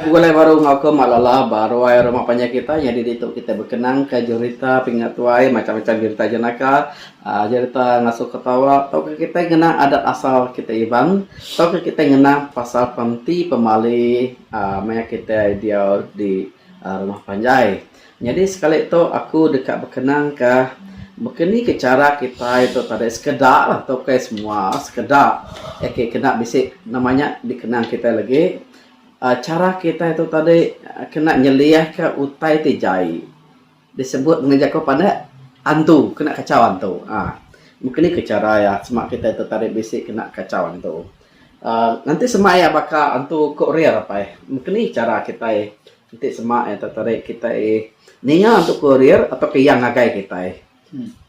Begulai baru enggau ke Malala ba ruai rumah panjai kita nyadi ditu kitai bekenang ka jerita pingat tuai macam-macam jerita jenaka aaa jerita ngasuh ketawa tauka kitai ngenang adat asal kitai Iban tauka kitai ngenang pasal penti pemali aaa maya kitai diau di rumah panjai. Nyadi sekali tu aku deka bekenang ka bekeni ke chara kitai tu tadi sekeda lah tu ukai semua sekeda ake kena bisi nama nya dikenang kitai lagi uhh chara kitai tu tadi kena nyeliah ka utai ti jai disebut ngena jaku pandak antu kena kachau antu uhh bekeni ke chara iya sema kitai tu tadi bisi kena kachau antu uhh nganti sema iya baka antu ku rir apai bekeni chara kitai Enti sema iya tetarik kitai ninga tu kurier atau ke iya ngagai kitai.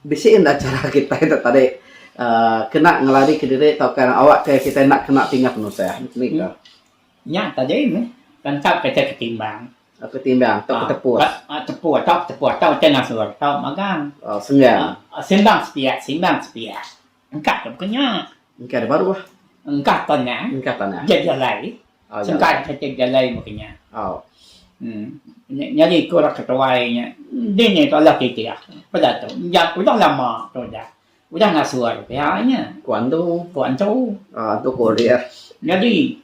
Bisi enda chara kitai tetarik uhh kena ngelari kediri tauka awak ke kitai enda kena tinggal penusah ni ka. Nya tadi meh tentap kitai ketimbang. Ketimbang tauka tepus. Tepus tau tepus tau utai ngasur tau magang. Senggang. Simbang sepiak simbang sepiak. Engkah ke bukan nya. Engkah da baruh. Engkah tanah. Engkah tanah. Ja jalai. Oh, Sengkah jalai. jalai bukan nya. Oh. Hmm. Nyadi ku orang ketuai nya. Dini tu alah titih. Peda tu. Ja udah lama tu dah. Udah ngasur pia nya. Ku antu. Ku antu. Oh, antu ku dia. Nyadi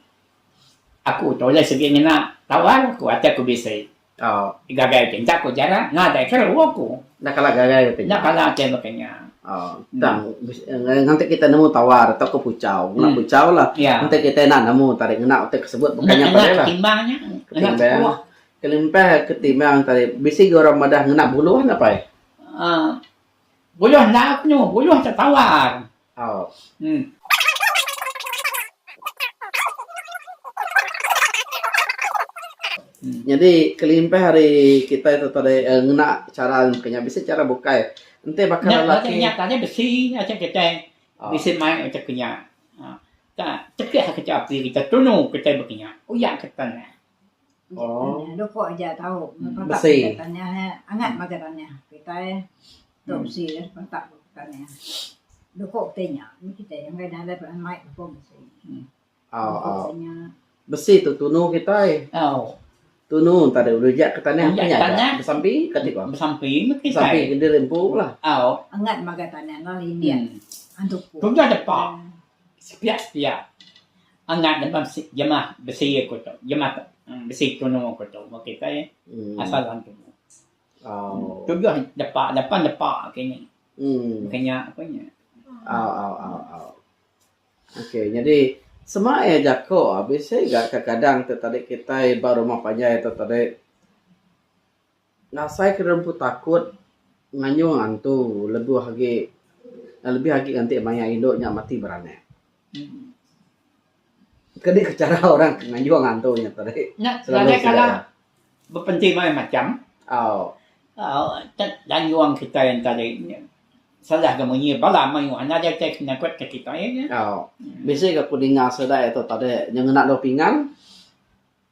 aku tu ulih sigi ngena tawar ku ati aku bisi. Tau. Gagai ti enda ku jarang nadai keru aku. Enda kala gagai ti nya. Enda kala ti baka nya. Oh tang nganti kita nemu tawar tauka puchau. Ngena puchau lah. Enti kita enda nemu tadi ngena utai ke sebut baka nya tadi lah. Ketimbang nya. Ngena tepuk. Kelimpah ketimbang tadi bisi ga orang madah ngena buluh enda pai? Aaa buluh enda aku nyu buluh te tawar. Au. Hmm. Nyadi kelimpah ari kitai tu tadi ngena chara baka nya bisi chara bukai. Enti baka Nya lelaki. Nya tadi besi aja kitai bisi mai utai ke nya. Ta tekih ke api kita tunu kitai baka nya uyak ke tanah. Oh. Dukok aja tau Besi. Tanah angat makai tanah kitai. Tu besi dah sepentak tanah. Dukok ti nya meh kitai enggai nadai mai dukok besi. Au Dukok au. ti nya. Besi tu tunu kitai. Au. Tunu enta deh rujak ke tanah Rujak nya aja. tanah. Besampi kati ko. Besampi meh kitai. Besampi ke diri empu lah. Au. Angat magai tanah enda lindik. Antu puk. Tujuh depa sepiak-sepiak angat depa besi jemah besi aku tu jemah besi tunu aku tu meh kitai asal antu. Au. Tujuh depa depan depa kini. Hmm. Bukan nya apa nya. Au au au au. Okey, jadi sema iya jako bisi ga kadang tu tadi kitai ba rumah panjai tu tadi ngasai ke diri empu takut nganyung antu lebuh agi lebih agi nganti maya indu nya mati beranak. Hmm. Kadi ke chara orang ke nganyung antu nya tadi. Nya Selalu nadai sida kala iya. Bepenti mayuh macham. Au. Au tet lanjung kitai enti tadi salah ga munyi bala mayuh nadai utai ke nyangkut ke kitai nya. Au. Bisi ga ku ninga sida itu tadi nya ngena daun pingan.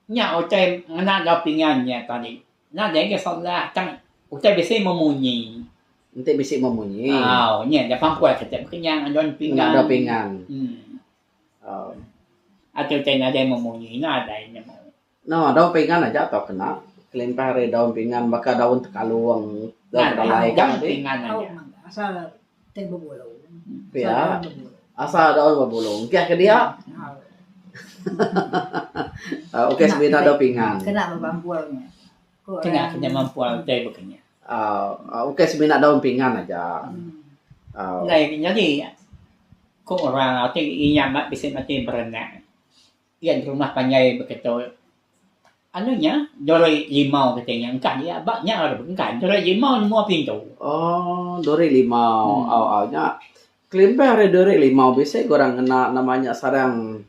Nya utai ngena daun pingan nya tadi nadai ga salah tang utai bisi memunyi. Enti bisi memunyi. Au nya da pampul kitai bekenyang daun pingan. Ngena daun pingan. Uhh. Au. Ati utai nadai memunyi nadai nemu. No, daun pingan aja tau kena. Kelimpah ari daun pingan baka daun tekalung, daun kedalai Daun kan tadi. pingan aja. Asal ti bebulu. Pia. Asal daun bebulu. Engkah ke dia. Ukai semina daun pingan. Kena bepampul nya. Kena kena mampul utai baka nya. Aaa ukai semina daun pingan aja. Aaa. Ndai nyadi ku orang ti inya bisi mati berenak. Iya di rumah panjai beketo anu nya duri limau keti nya engkah dia ba nya baru engkah duri limau nyemua pintu. Oh duri limau au au nya kelimpah ari duri limau bisi ga orang ngena nama nya sarang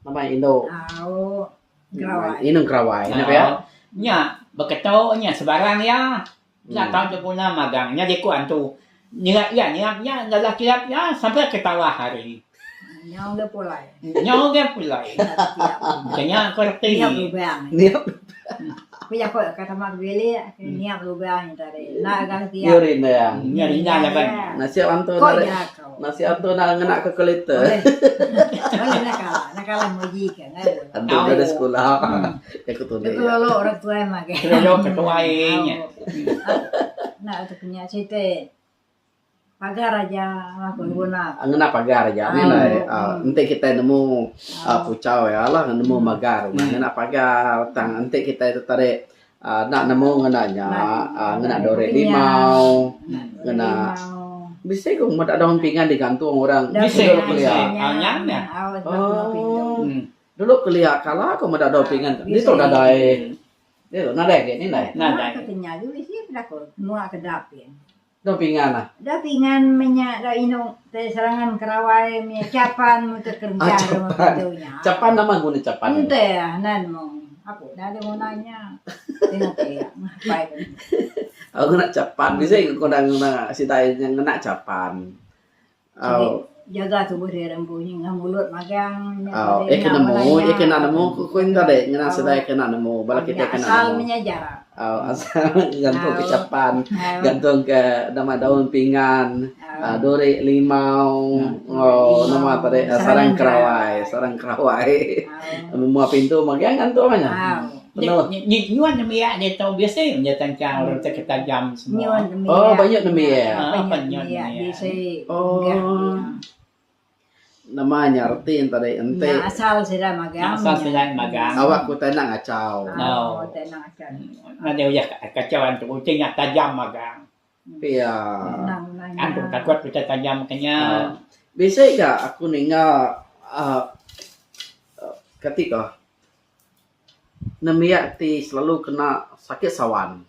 nama indu Au kerawai. Indu kerawai nya pia. Nya beketo nya sebarang iya enda tau diguna magang nya diku antu nyerap iya nyerap nya dalam kilap iya sampai ke tawah hari. Nyau ga pulai. Nyau ga pulai. Macam nya ku reti. Niap lubang. Niap lubang. Aku jako ka tama ke bilik ke niap lubang nya tadi. Enda ga tiap. Nyu rindang. Nyu rindang laban. Nasib antu Ko narik. jako. Nasib antu enda ngena calculator. Boleh. Boleh enda kala, enda kala nguji ke ngai. Antu enda ada sekula. Jaku tundi. Ke kelulu orang tuai magai. Kelulu ke tuai nya. Enda tu nya siti. Pagar aja aku guna. Ngena pagar aja mih alai. Enti kitai nemu puchau iya lah nemu magar ngena pagar tang enti kitai tu tadi enda nemu ngena nya ngena duri limau ngena bisi ku meda daun pingan digantung orang Bisi dulu kelia. Ooh. Dulu kelia kala ku meda daun pingan ditu nadai ditu nadai agi ni ndai. Nadai. Dau pingan ah. Dau pingan menya dau inu te serangan kerawai menya capan mu te kerja Ah, rumah capan. pintu nya. Capan nama guna capan? Ente ah nan mung. Apu nadai guna nya. Tengok ke ngapai ke. Aku ngena capan bisi ku ngena sida ngena capan. Sigi jaga tubuh diri empu nya enggau mulut magang nya Au, tadi iya ke nya nemu, bala iya ke nya. enda nemu ku ku enda deh ngena sida iya ke enda nemu bala Au kitai nya ke enda asal nemu. meh nya jara. Au asal gantung ke Au. capan, Au. gantung ke nama daun pingan, Au. aaa duri limau enggau nama Limau, tadi sarang sarang kerawai, kerawai. sarang kerawai. Au. Mua pintu mega gantung nya. Au. Penuh. Nyuan nembiak ditu bisi nya tanchang orang ti ketajam semua. Nyuan nembiak. Oh banyak nembiak. Ah, Banyak nyuan nembiak nembiak. bisi. Oh. Nama nya reti enti tadi enti. Nya asal sida magang. Asal sida magang. Awak ku utai enda ngachau. Oh, utai enda ngachau. Nadai uih kachau antu utai nya tajam magang. Pia. Antu takut utai tajam ke nya. Bisi ga aku ninga uhh kati ko. Nembiak ti selalu kena sakit sawan.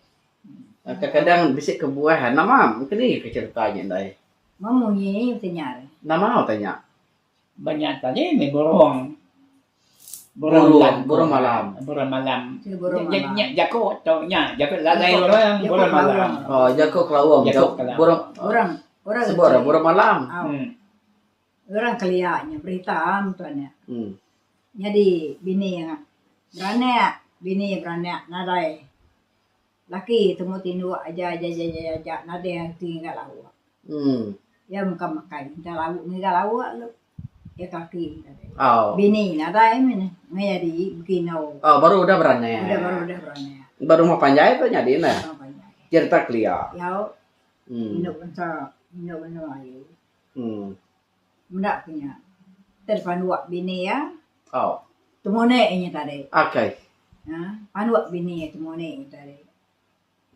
Kadang-kadang bisi kebuah nama mungkin ni ke cerita nya indai. Memunyi utai nya. Nama utai nya? Ba nya tadi mih burung. Burung burung malam. Burung malam. Burung malam. Nya jaku tu nya jaku lalai orang burung malam. Oh jaku kelawang. Jaku kelawang. Burung Burung orang sebut burung malam. Hmm. Orang kelia nya berita tuan nya. Hmm. Nyadi bini iya beranak, bini iya beranak nadai laki temu tinduk aja aja aja aja aja nadai reti ngiga lauk. Hmm. Iya meka makai minta lauk ngiga lauk lu. Iya kaki tadi. Oh. Bini nadai meh neh nyadi bekinau. Oh baru udah beranak. Udah baru udah beranak. Ba rumah panjai tu nyadi neh. Rumah panjai. Jerita kelia. Yau. Hmm. Indu bansa indu bansa Melayu. Hmm. Meda ku nya. Ter panduk bini iya. Oh. Temune inya tadi. Okay. Ha, panduk bini iya temune inya tadi.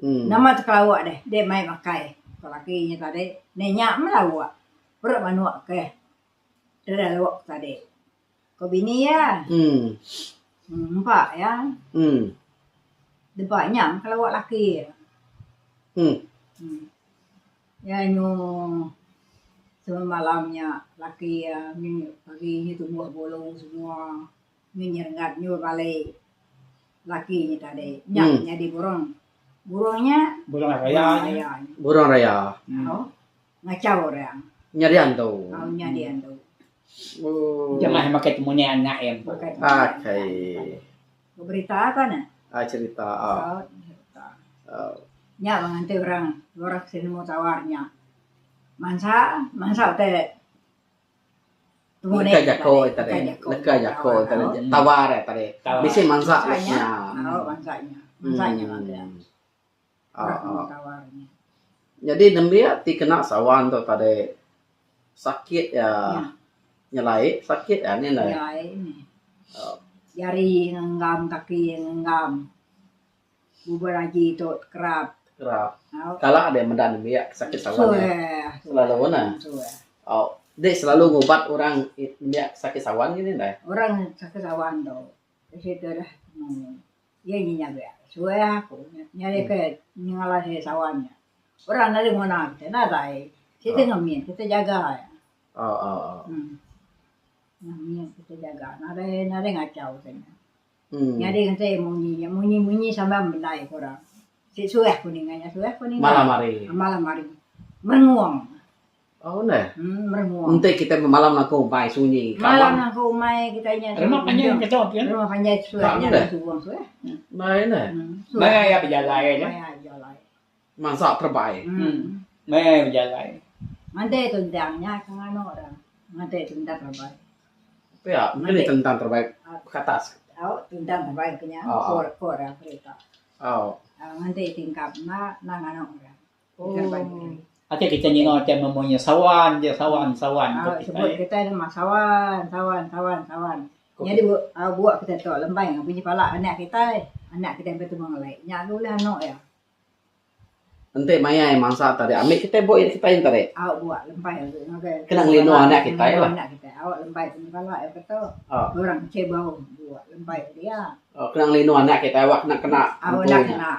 Hmm. Nama tekelawa deh, deh mai makai. Ko laki inya tadi, ne nya meh lawa. Perut manuk ke. Deh lawa tadi. Ko bini iya. Hmm. Empa iya. Hmm. Deba nya meh kelawa laki iya. Hmm. Hmm. Iya nyu semalam nya laki iya nyu pagi nyu tumbuh bulu semua nyu nyerenggat nyu bebali laki nya tadi. Nya Hmm. nyadi burung. Burung nya Burung raya nya. nya. Burung raya. Au ngachau orang. Nyadi antu. Au nyadi antu. Oh. Jamah makai temuni anak iya empu. Makai Akai. Berita apa ne? Ah cerita ah. Au cerita. Oh. Nya bang enti orang orang ke nemu tawar nya. Mansa, mansa utai Leka jako tadi. Leka jako tadi. Tawar eh tadi. Bisi mansa nya. Au mansa nya. Mansa nya Hmm. Orang nemu tawar nya. Nyadi nembiak ti kena sawan tu tadi sakit iya nyelai sakit iya nih ndai. Nyelai nih. Jari ngenggam kaki ngenggam. Bubur aji tu kerap. Kerap. Kala deh meda nembiak sakit sawan nya. Selalu ne. Au deh selalu ngubat orang nembiak sakit sawan ngini ndai. Orang sakit sawan tu bisi tu dah iya nya nyabek suah ku nyadi ke nyengala sakit sawan nya. Orang nadai nguna kita nadai. Siti ngemin kita jaga iya. Ngemin kita jaga nadai nadai ngachau seh nya. Nyadi enti munyi nya munyi munyi sama bendai ku orang. Si suah ku ninga nya suah ku ninga. Malam hari. Malam hari. Merengung. Oh neh. Hmm, meremua. Enti kita bemalam nangka umai sunyi Malam nangka umai kita nya. Rumah panjai ke tu pia. Rumah panjai suah nya subung suah. Mai neh. Mai iya bejalai aja. Mai bejalai. Mansa terebai. Hmm. Mai bejalai. Ngantai tendang nya ke nganu orang. Ngantai tendang terebai. Pia, mungkin ni tendang terebai ke atas. Au, tendang terebai ke nya. Oh. Ko orang kereta. Au. Ngantai tingkap na nganu orang. Oh. Ati kita ninga ti memunyi sawan je sawan sawan ko kitai. Sebut kitai nama sawan sawan sawan sawan. Nyadi buak kitai tu lembai ngan bunyi pala anak kitai. Anak kitai betemu ngelai. Nya lalu ulih anu iya. Enti maya iya mansa tadi ambi kitai buak ira kitai tadi. Au buak lembai ngagai. Kena ngelindung anak kitai lah. Anak kitai au lembai bunyi pala iya ketu. Orang kecil bau buak lembai dia. Kena ngelindung anak kitai awak kena kena Au enda kena.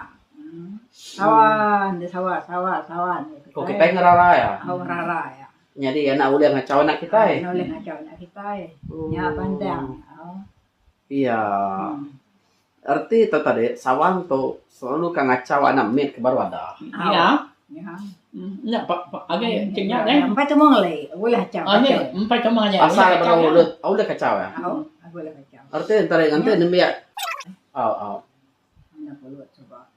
Sawan dia sawa sawa sawan. Ko kitai ngerara iya. Au ngerara iya. Nyadi anak ulih ngachau anak kitai. Anak ulih ngachau anak kitai. Nya pandang. Au. Iya. Erti tu tadi sawan tu selalu ka ngachau anak mit ke baru ada. Iya. Ya. Nya pa agi ti nya deh. Empai temu ngelai ulih achau. Agi empai temu aja. Asal baru ulih ulih kachau iya. Au ulih kachau. Erti tadi nganti nembiak. Au au. Enda pulut suba.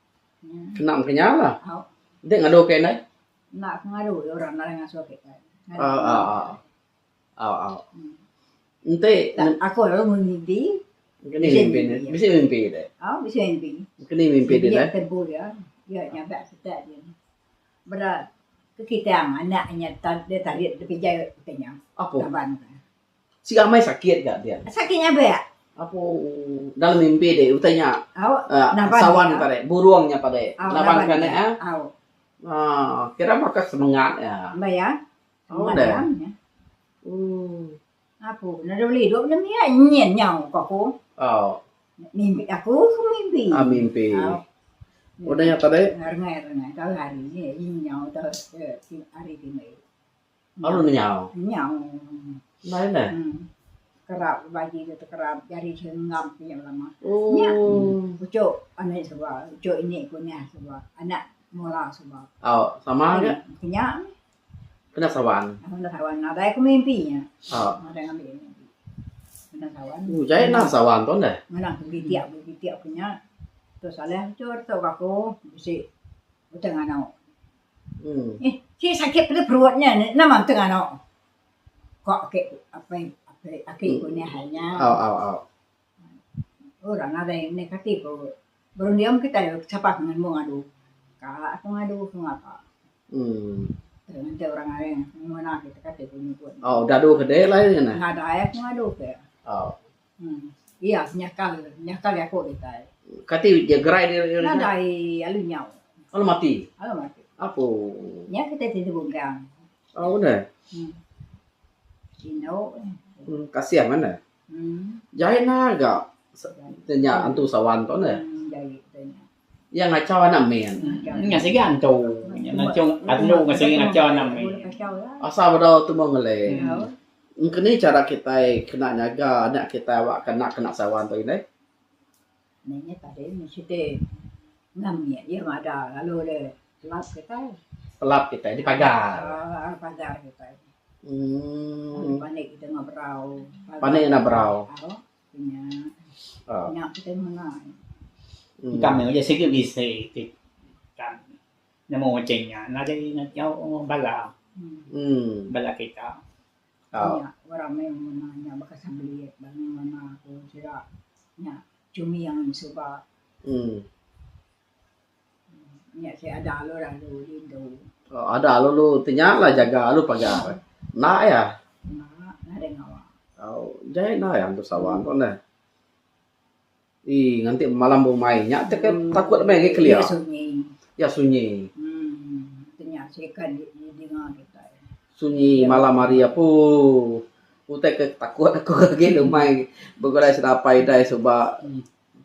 Kena meh nya lah. Enti ngadu ke indai? Enda ku ngadu orang nadai ngasuh kitai. Au au au. Au au. Enti aku lalu mimpi. Keni mimpi ne? Bisi mimpi deh. Au bisi mimpi. Keni mimpi deh? Biak tebu iya, iya nyabak serta dia. Bera kekitang anak inya dia tarit dia pijai utai nya. Apo? Kaban. Siga amai sakit ga dian. Sakit nyabak. Apo dalam mimpi deh utai nya Au uhh naban sawan dia. tadi burung nya tadi Au naban naban ke dia. anak ah. Au. Aaa kira baka semengat iya. Ba iya. Au Semengat deh. iya nya. Ooh. Apo nadai ulih idup ne mia nyin nyau ko aku. Au. Mimpi aku ke mimpi. Ah mimpi. Au. Udah nya tadi. Rengai rengai tau hari ni nyau tau hari ti mei. Lalu ne nyau. Nyau. Ndai neh. Kerap bagi tu tekerap jari sengam ti nya belama. Ooh. Nya uchu anak suba, uchu ini ku nyah suba, anak mula suba. Au, sama ga. Nya meh. Kena sawan. Kena sawan nadai ku mimpi nya. Au. Nadai ngambi mimpi. Kena sawan. Ooh jai nah sawan tu neh. Ngenang ku gitik gitik ku nya. Tu salah uchu tu aku bisi utai nganu. Hmm. Eh, si sakit peda perut nya nama tengah no. Kok ake apai apai ake ku ni hal nya. Au au au. Orang nadai ni kati ko berunding kitai sapa ke nemu ngadu. Ka aku ngadu ke ngapa. Hmm. Nanti orang ari nguna kita kati ko nyebut. Oh, dadu ke dek lain nya. Nadai aku ngadu ke. Au. Hmm. Iya senyakal nyakal jaku kitai. Kati dia gerai dia. Nadai alu nyau. Alu mati. Alu mati. Apo. Nya kitai ti dibungkang. Oh neh. Hmm. Indu. Hmm, kasih mana? Hmm. Jai na ga. Nya antu sawan tu neh. Hmm, jai tu nya. Iya ngachau anak min. Nya sigi antu. Nya ngachau antu ngah sigi ngachau anak min. Asal bedau tumbuh ngeli. Engkeni chara kitai kena nyaga anak kitai awak kena kena sawan tu indai. Nya tadi siti ngam nya iya madah lalu deh pelap kitai. Pelap kitai dipagar. Aaa pagar kitai. Uhh. Panik kita enggau berau. Panik ngena berau. Nya. Nya kitai ngena. Kami udah sigi bisi ti kan nemu utai nya nadai ngachau bala. Uhh. Bala kita. Nya orang meh nguna nya baka sabelit ba nguna ku sida nya chuming suba. Nya sik ada lalu lalu rindu. Oh ada lalu ti nya lah jaga lalu pagar. Enda iya. Enda nadai ngawa. Au jai enda iya antu sawan tu neh. Ii nganti malam bumai nya te ke takut meh agi kelia. Iya sunyi. Iya sunyi. Uhh nya sikan dinga kitai. Sunyi malam hari apu utai ke takut aku agi lumai begulai senapai dai suba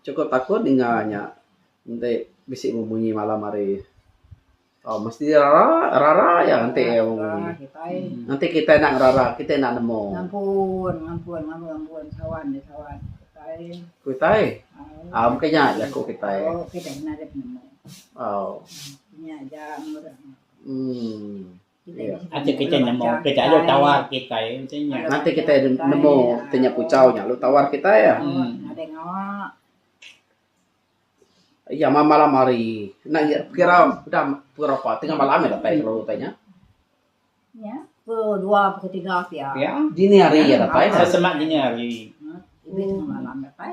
chukup takut ninga nya enti bisi bemunyi malam hari. Oh mesti rara rara iya enti iya bemunyi. Enti kitai enda ngerara kitai enda nemu. Ngampun ngampun ngampun ngampun sawan deh sawan kitai. Kitai aaa bukai nya jaku kitai. Oh kitai nadai penemu. Au. Nya aja murih. Uhh. Ati kitai nemu kitai alu tawar kitai macam nya. Nganti kitai nemu ti nya puchau nya alu tawar kitai ah. Iya mah malam hari enda kira udah berapa tengah malam iya datai selalu utai nya. Nya pukul dua pukul tiga pia. Dini hari iya datai. Sesemak dini hari.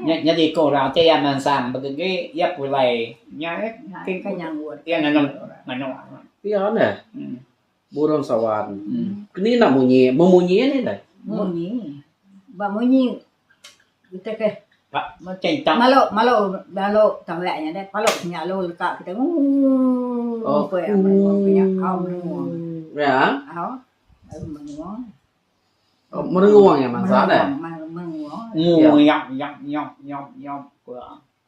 Nya nyadi ko orang ti iya mansang begegi iya pulai nya iya nganu nganu. Pia neh. Burung sawan. Keni enda munyi memunyi ni deh. Munyi. Ba munyi utai ke Ba macam tak. Malo malo malo tawak nya deh palo nya lalu leka kita ooh Oh. ko iya nya au menua. Ya. Au menua. Oh, merengung iya mansa deh. Merengung. Ngu yap yap yap yap yap ko.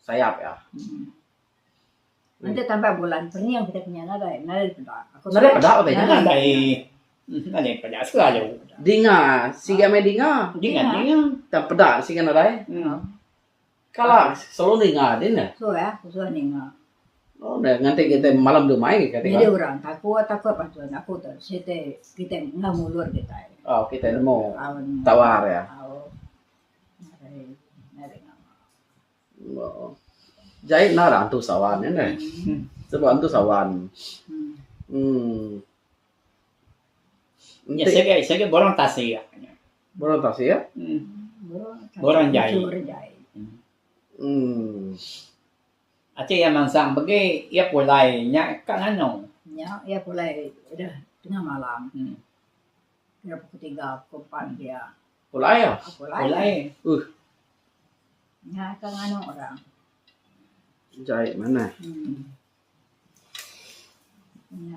Sayap iya. Enti tambah bulan pening kita kinya nadai nadai peda. Nadai peda utai nya. Nadai nadai peda selalu. Dinga siga meh dinga. Dinga dinga. Tang peda siga nadai. Kala selalu ninga din neh. Suah suah ninga. Oh neh nganti kitai malam dumai Jadi orang takut takut patut aku tu siti kitai enggau mulur kitai. Oh kitai nemu tawar iya. Nadai nadai ngawa. Jai enda lah antu sawan nya neh. Sebab antu sawan. Uhh. Nya sigi sigi burung tasik. Burung tasik? Burung jai. Uhh. Ati iya mansang pegi iya pulai nya ka nganu. Nya iya pulai udah tengah malam. Kira pukul tiga pukul empat pia. Pulai ah? Pulai. Pulai. Uhh. Nya ka nganu orang. Jai manah.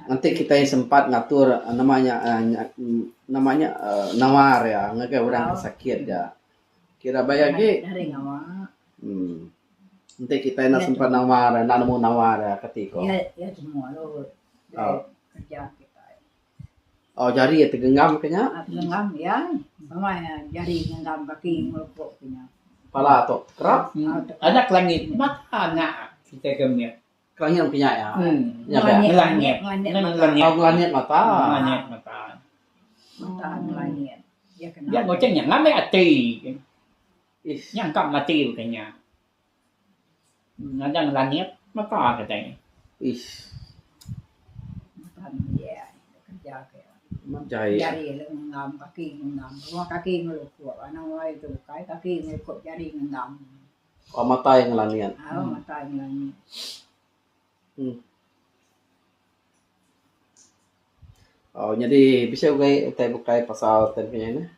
Enti kitai sempat ngatur nama nya nama nya nawar iya ngagai orang ke sakit ja. Kira bai agi. Uhh enti kitai enda sempat nawar enda nemu nawar iya kati ko. Oh jari iya tegenggam ke nya. Tegenggam iya. Pamai iya jari ngenggam kaki ngelupok ke nya. Pala tu kerap. Anak kelangit mata anak kitai ke mit. Kelangit ke nya iya. Nya pia. Ngelangit. Ngelangit. Oh ngelangit mata. Ngelangit mata. Mata ngelangit. Iya kena. Iya ngoceng nya ngambi ati. Ish. Nya engka mati ke nya. Ngadan langit mata kitai. Ish. Mata nembiak kerja ke. Jai. Jari lalu ngenggam kaki ngenggam. Rumah kaki ngelukuk anang wai tu bukai kaki ngelukuk jari ngenggam. Oh mata iya ngelangit. Au mata iya ngelangit. Hmm. Oh nyadi bisi ugai utai bukai pasal utai baka nya neh.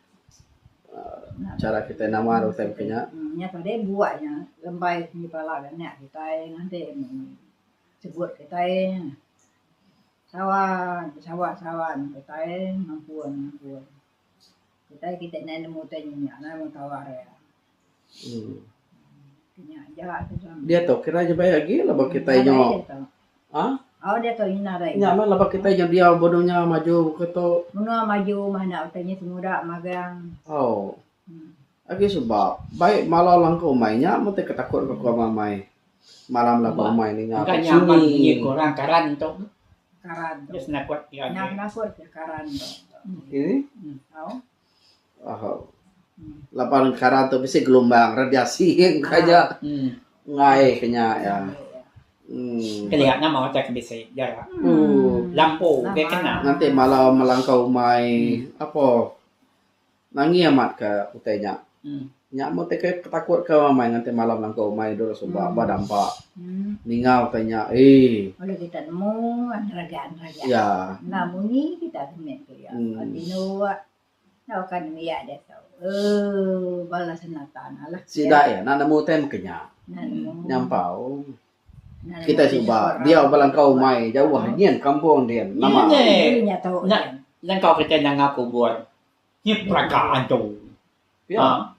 Chara kitai nawar utai baka nya. Nya tadi buak nya lembai pala anak kitai nganti sebut kitai sawan sawan sawan kitai ngampun ngampun. Kitai kitai ndai nemu utai nya nya nemu tawar iya. Nya aja. Diatu kira nya baik agi laban kitai nyo. Ha? Oh diatu nya nadai. Nya meh laban kitai nya diau ba dunya maju ke tu. Menua maju mah enda utai nya temuda magang. Oh. Agi suba baik malau langkau umai nya meh ti ketakut ka ku amai malam langkau umai ninga Engka ku nya amat sunyi. munyi ku orang karan tu. Karan tu. Nya senakut iya Nya agi. penakut ke karan tu. Ini? Oh. Oh. Laban karan tu bisi gelombang radiasi engka nya. Enggai ke nya iya. Hmm. Kelia nama utai ke bisi jarak. Hmm. Lampu ke kena. Nganti malam melangkau umai apo. Nangi amat ke utai nya. Hmm. Nya meh utai ke takut ke amai nganti malam langkau umai dulu suba ba dampa. Hmm. Ninga utai nya eii. Lalu kita nemu raga raga. Ya. Enda munyi kita kemit tu ya. Hmm. Tinduk tauka nembiak diatu ooh bala senatan alah. Sida iya enda nemu utai meka nya. Nyampau. Kitai suba diau ba langkau umai jauh nyin kampung din nama. Nya langkau kitai nanga kubur. Nya peraka antu. Pia.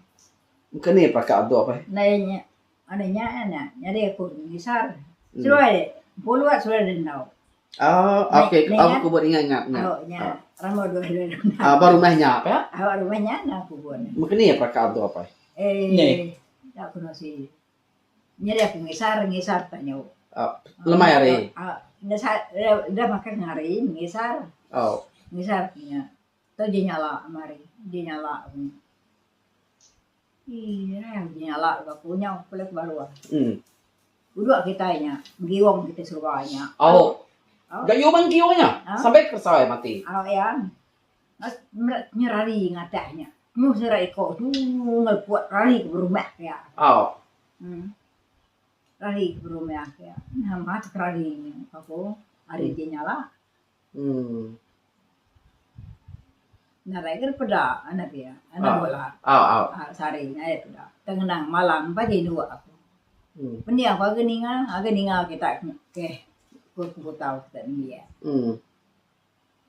Meka ni peraka antu apai? Ndai nya anu nya nya nyadi aku ngisar. Seduai puluk seduai dendau. Ah okey aku kubur ingat ingat ingat. Au nya rambau dua dua. Ah ba rumah nya pia? Au rumah nya na kubur. Meka ni peraka antu apai? Eh. Da ku nusi. Nyadi aku ngisar ngisar tak nyau. Lemai hari. Enda makan hari ngisar. Au. Ngisar nya. Tu je nyala mari. Je nyala ku nya. Ii je nyala ku aku nyau pulai ke baruh. Udok kitai nya ngiung kitai suba nya. Au. Gayu meh ngiung nya sampai ke besai mati. Au iya. Nya rari ngatah nya. Nyuh sida iko tu ngeleput rari ke berumah pia. Au. Rari ke berumah pia. Nama tek rari nya aku ari je nyala. Hmm. Nadai ke peda anak pia. Anak Ah. bola. Au au. Ah, sehari nadai peda. Tang ngenang malam empai tinduk aku. Hmm. Pening aku agi ninga, agi ninga kita ke ku putau kita nembiak. Hmm.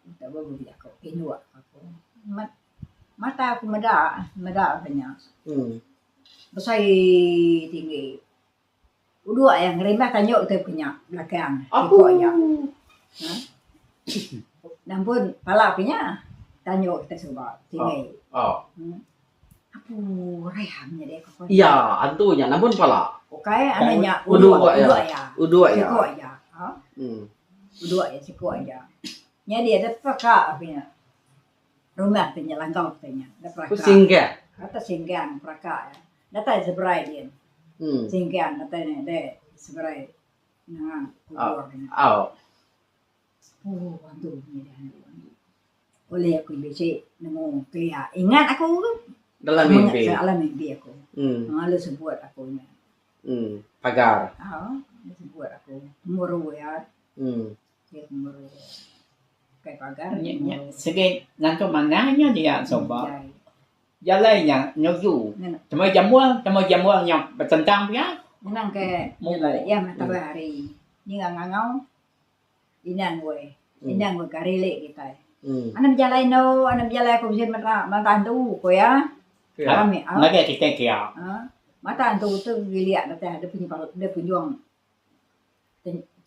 Kita ba bejaku tinduk aku. Mat mata aku meda, meda ke nya. Hmm. Besai tinggi. Uduk iya ngerimbas tanjuk ti ke nya belakang iko iya. Ha. Nampun pala ke nya tanjuk kita suba tinggi. Oh. Hmm. Apu rayam nya deh ko. Iya, antu nya nampun pala. Ukai anu nya Uduk uduk iya. uduk iya. Uduk iya. Siko iya. Ha. Hmm. Uduk iya siko iya. Nyadi ada peka aku nya. Rumah ti nya langkau ti nya. Da Ku peraka. singgah. Kata singgang peraka iya. Datai seberai din. Hmm. Singgang datai ne deh seberai nanga kubur nya. Au. Oh antu nya deh antu antu. Ulih aku bisi nemu kelia. Ingat aku ke. Dalam mimpi. Dalam mimpi aku. Hmm. Lalu sebut aku nya. Hmm. Pagar. Au, sebut aku. Muru iya. Hmm. Dia muru. Kai pagar. Nya nya sigi ngantu manah nya dia suba. Jalai nya nuju temu jambul temu jambul nya betentang pia. Ngenang ke Munggu. iya meh tebal hari ninga ngangau inang weh inang weh ke hari ili kitai. Anak bejalai endo anak bejalai aku bisi meda mata antu ku iya. Rami au. Ngagai kitai kia. Mata antu tu gilik datai dep dep punjung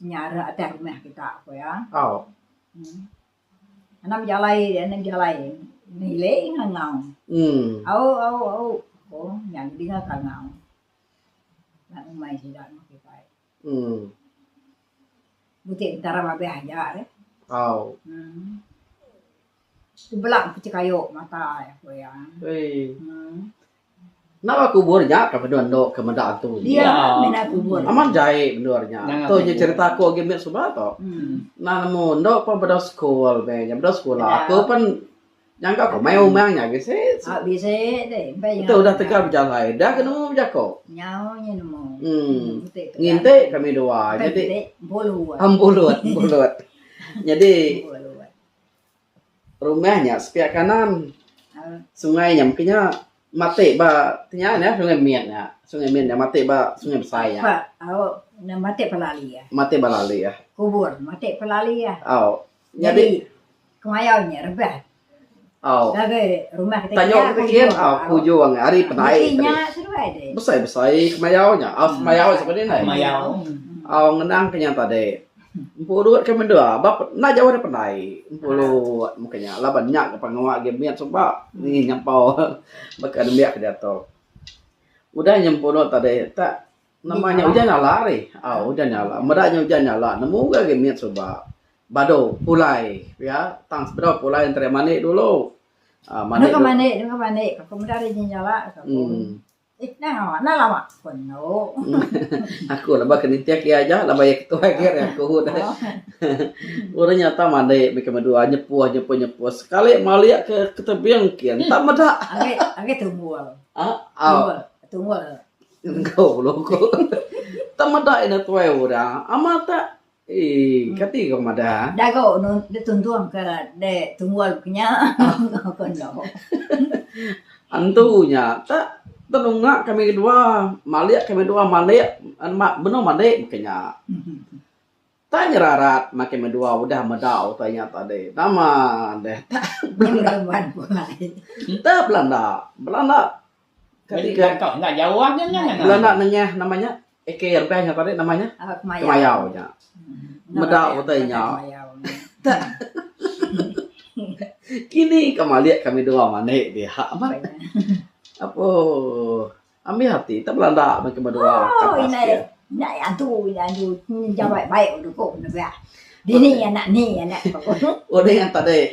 nyara atas rumah kita ku iya. Au. Anang bejalai anang bejalai ngili ngangau. Hmm. Au au au ko nya dinga kangau. Nak umai sida meh kitai. Hmm. Buti entara babeh aja deh. Au. Hmm. Tebelak pechekayo mata ku iya. Hei. Hmm. Nama kubur nya ka bendur endo ke meda antu nya. Dia mina kubur. Amat jai bendur nya. Nanga Tu nya kubur. cerita aku agi mit suba tu. Enda nemu endo pun bedau sekul meh nya bedau sekula. Aku pen nyangka ko mai umang nya bisi. Ah bisi deh. Empai Tu udah tegal bejalai dah ke nemu bejako. Nyau nya nemu. Hmm. Nginti kami dua. Jadi empulut. Empulut, empulut. Jadi Rumah nya sepiak kanan sungai nya mungkin nya matik ba nya nya sungai mit nya. Sungai mit nya matik ba sungai besai nya. Au matik pelali iya. Matik ba lali iya. Kubur matik pelali iya. Au. Nyadi kemayau nya rebah. Au. Ngagai rumah kita Tanyo kita kin au kujung ari penai. Nya seduai deh. Besai besai kemayau nya. Au semayau seperti ni. Kemayau. Au ngenang ke nya tadi. Empurut ke meda ba enda jauh ari pendai empurut mung ke nya laban nya ke pengawa agi mit suba ngi nyampau baka nembiak ke diatu. Udah nya empurut tadi tak nama nya ujan nyala ari au ujan nyala meda nya ujan nyala nemu ga agi mit suba badu pulai pia tang sebedau pulai enteri mandi dulu uhh mandi Deka mandi deka mandi aku meda ari nya nyala aku. Eh, nah, nah lama penuh. Aku laban ke nitih iya aja laban iya ketuai agi ari aku dah. Orang nyata mandi baka medua nyepuh nyepuh nyepuh sekali malik ke ke tebing kin tak meda. Agi agi tumbul. Ah, au. Tumbul. Enggau lu ku. Tak meda ina tuai orang. Amat tak Eii kati ko madah. Dago nu dituntung ke de tunggul ke nya ko endo. Antu nya tak tenunga kami dua malik kami dua malik benung mandi ke nya. Tak nyerarat meh kami dua udah meda utai nya tadi. Nama deh tak belanda. Tak belanda. Belanda kati ke Enda jauh nya nya. Belanda nengah nama nya. AK rebah nya tadi nama nya? Kemayau nya. Meda utai nya. Kini ka malik kami dua manik dia amat. Apo ambih ati tak belanda meh kami dua ka pas dia. Indai antu indai antu jawai baik duku nebah. Dini anak ni anak ko. Udah yang tadi.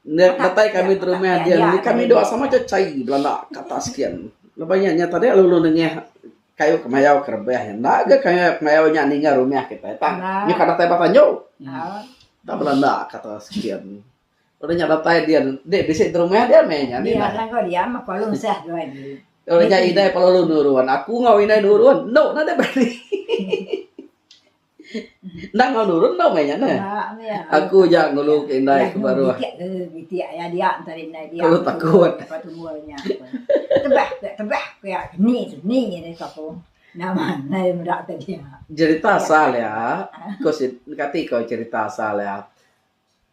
Datai kami di rumah dia ni kami dua sama aja chai belanda ke atas kian. Lebuh nya nya tadi lalu nengah kayu kemayau ke rebah nya. Enda ga kayu kemayau nya ninga rumah kitai tang nyuka datai ba tanju. Tak belanda ke atas kian. Udah nya datai dia dek bisi derumah dia meh nya ni. Dia lah dia mah ko lu sah dua agi. Udah nya indai pa lalu nurun. Aku enggau indai nurun endo nadai berani. Enda enggau nurun endo meh nya neh. Aku ja ngulu ke indai ke baruh. Bitik ya dia tadi indai dia. Aku takut. Tebah tebah ke ni ni ni ko. Nama nadai meda ke dia. Jerita asal iya ko kati ko jerita asal iya.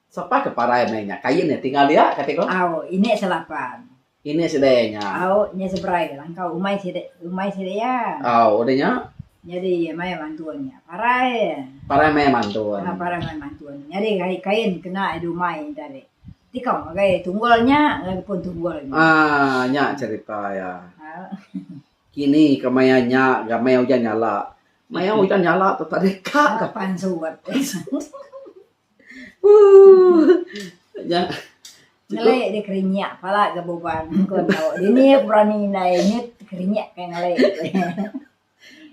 Sapa ke parai meh nya kain nya tinggal dia kati ko. Au ini selapan. Ini sida iya nya. Au nya seberai langkau umai sida umai sida iya. Au udah nya. Nyadi maya mantun nya parai. Parai maya mantun. Ha parai maya mantun. Nyadi kai kain kena iya dumai tadi. Tikau ngagai tunggul nya ngagai pun tunggul nya. Aa nya cerita iya. Kini ke maya nya ga maya ujan nyala. Maya ujan nyala tu tadi ka ga. Pansut. Nya. Ngelai dia kerinyak pala ga buban ko tau. Dini aku berani indai nyut kerinyak kai ngelai.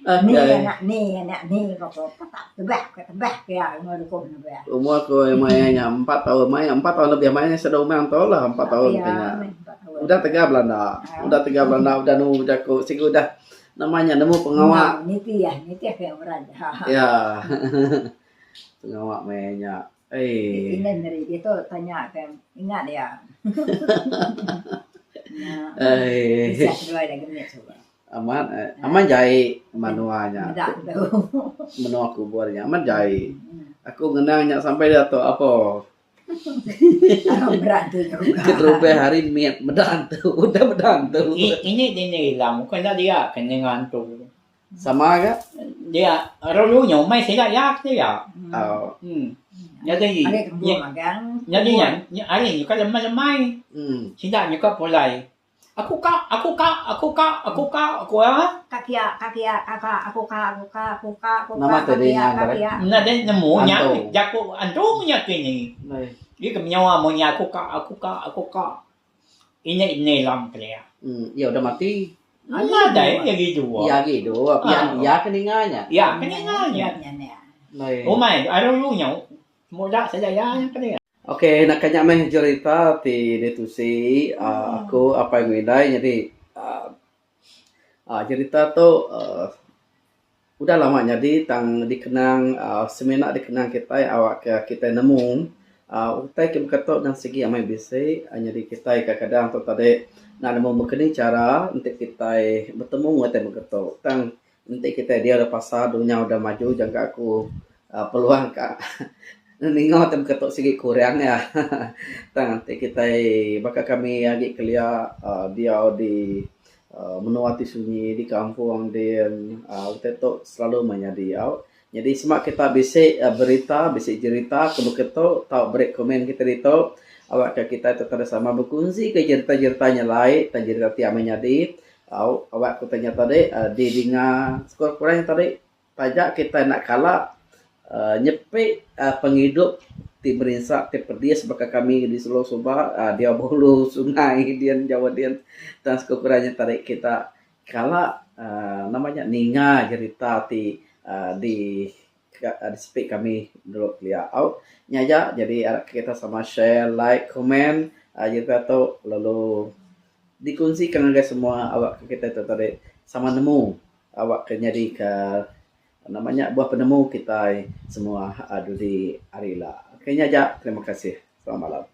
Ni anak ni anak ni ko ko tebah ko tebah ke ya enggau dukup nebah. Umur ku maya nya empat taun maya empat taun lebih maya sada umang tu lah empat taun ke nya. Udah tega belanda udah tega belanda udah nemu bejaku sigi udah nama nya nemu pengawa. Nitih nitih ke orang. Ya. Pengawa maya nya. Eii. Ingat meri ditu tanya ke ingat iya. Eii. Bisa seduai lagi mit suba. Amat amat jai menua nya. Meda tu. Menua kubur nya amat jai. Aku ngenang nya sampai diatu apo. Berat tu juga. Keterubah hari mit meda antu udah meda antu. Ini dini ila bukan enda dia ke ninga antu. Sama ga. Dia rulu nya umai sida iya ke dia. Au. Hmm. Nyadi Ari kembung magang. Nyadi nya ari nyuka lemai-lemai. Hmm. Sida nyuka pulai. Aku ka, aku ka, aku ka, aku ka, ku iya. Ka kia, ka kia, ka ka, aku ka, aku ka, aku ka, aku ka, Nama ka tadi kia, nya ka Andrei? kia. Nadai nemu nya Antu. jaku antu nya kini. Ndai. Iya ke menyawa munyi aku ka, aku ka, aku ka. Ini ini lam kelia. Hmm, iya udah mati. Nadai iya agi dua. Iya agi dua. Iya iya ke ninga nya. Iya ke ninga nya. Ndai. Umai aru nya muda saja iya nya kelia. Ok naka nya meh jerita ti ditusi aku apai enggau indai nyadi uhh jerita tu uhh udah lama nyadi tang dikenang uhh semina dikenang kitai awak ke kitai nemu uhh utai ke baka tu nang sigi amai bisi nyadi kitai kadang kadang tu tadi enda nemu meh keni chara enti kitai betemu enggau utai baka tu tang Enti kitai diau da pasar dunya udah maju jangka aku uhh peluang ka ninga ti baka tu sigi kurang iya. Tang enti kitai baka kami agi kelia uhh diau di uhh menua ti sunyi di kampung din uhh utai tu selalu meh nyadi au. Nyadi sema kita bisi berita bisi jerita ke baka tu tau beri komen kita ditu awakka kitai tetap sama bekunsi ke jerita-jerita nyelai tang jerita ti amai nyadi. Au awak ku tanya tadi didinga sekurang-kurang nya tadi taja kitai enda kala uhh nyepi pengidup ti merinsa ti pedis baka kami di selo suba uhh diau ba ulu sungai din jauh din tang sekurang-kurang nya tadi kita kala uhh nama nya ninga jerita ti uhh di disepi kami dulu kelia au. Nya aja jadi arap kita sama share like comment jerita tu lalu dikunsika ngagai semua awak ke kitai tu tadi sama nemu awak ke nyadi ke nama nya buah penemu kitai semua dudi hari ila. Okey nya aja terima kasih. Selamat malam.